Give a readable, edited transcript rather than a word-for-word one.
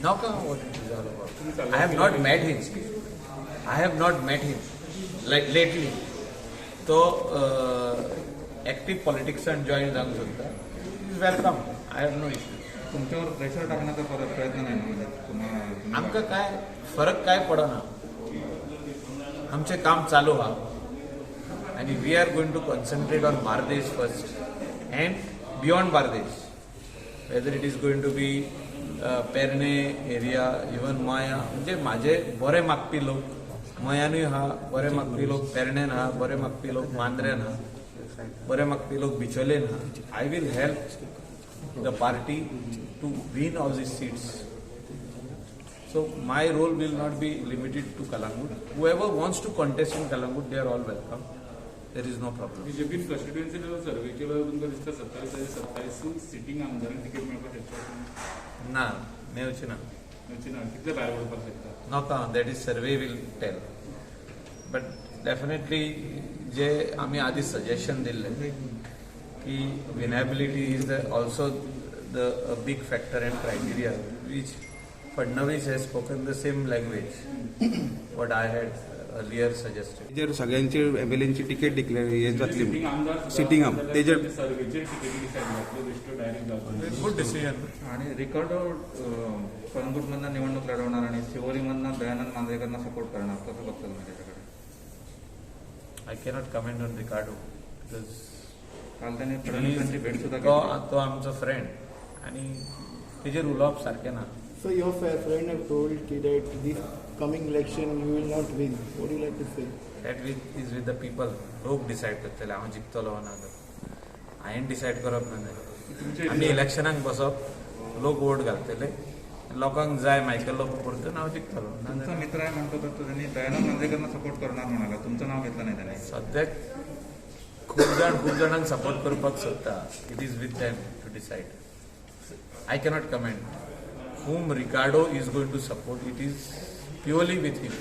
नाका what it is all about. I have not met him. I have not met him like lately. तो active पॉलिटिक्सान join जावंक सोदता, is welcome. I have no issue. तुमच्यावर pressure टाकण्याचा परत प्रयत्न नाही ना, म्हणजे तुम्हाला आमकां काय फरक काय पडना. आमचें काम चालू आहा आनी we are going to concentrate on Bardez first and beyond Bardez, whether it is going to be Pernem area, even Maya. म्हणजे म्हाजे बरे मागपी लोक मयानूय आहा, बरे मागपी लोक पेरण्यान आहा, बरे मागपी लोक मांद्र्यान आहा, बरे मागपी लोक बिचोलेन आहा. I will help the party to win all these seats. So my role will not be limited to Calangute. Whoever wants to contest in Calangute, they are all welcome. There is no problem. बीजेपीन कॉन्स्टिट्युएन्सीचो survey केलो, तुमकां दिसता 27 27 sitting आमदारांक ticket मेळपाक शकता? ना, मेवचे ना. मेळची ना? कितले भायर पडपाक शकता? नाका, that is survey will tell. But definitely जे आमी आदी सजेशन दिल्लें की winnability is the also the big factor and criteria, which Fadnavis has spoken the same language what I had earlier suggested. तेजेर सगळ्यांची एमएलएंची तिकेट डिक्लेअर हे जातली. Sitting आमदार. Sitting आम तेजेर सर्वेचेर तिकेटी डिसायड जातल्यो, बेश्ट्यो डायरेक्ट जावपाक? Good decision. आणि रिकार्डो कळंगूटमधनं निवडणूक लढवणार आणि शिवोलीमधनं दयानंद मांजरेकरांना सपोर्ट करणार, कसं बघता तुम्ही त्याच्याकडे? I cannot comment on Ricardo because काल त्यांनी फडणवीसांची भेट सुद्धा तो घेतली. तो आमचो फ्रेंड आनी तेजेर उलोवप सारकें ना. So your friend have told ki that this coming election you will not win. What do you like to say? That with is with the people. लोक डिसायड करतले हांव जिखतलो ना तो. हांवें डिसायड करप ना तें. आमी इलेक्शनाक बसप, लोक वोट घालतले, लोकांक जाय मायकल लोबो परतून, हांव जिखतलो. तुमचा मित्र आहे म्हणतो, तर त्यांनी दयानंद मांजरेकरांना सपोर्ट करणार म्हणाला, तुमचं नाव घेतलं नाही त्याने. सद्याक खूब जाण खूब जाणांक सपोर्ट करपाक सोदता. It is with them to decide. I cannot comment whom Ricardo is going to support. It is purely with him.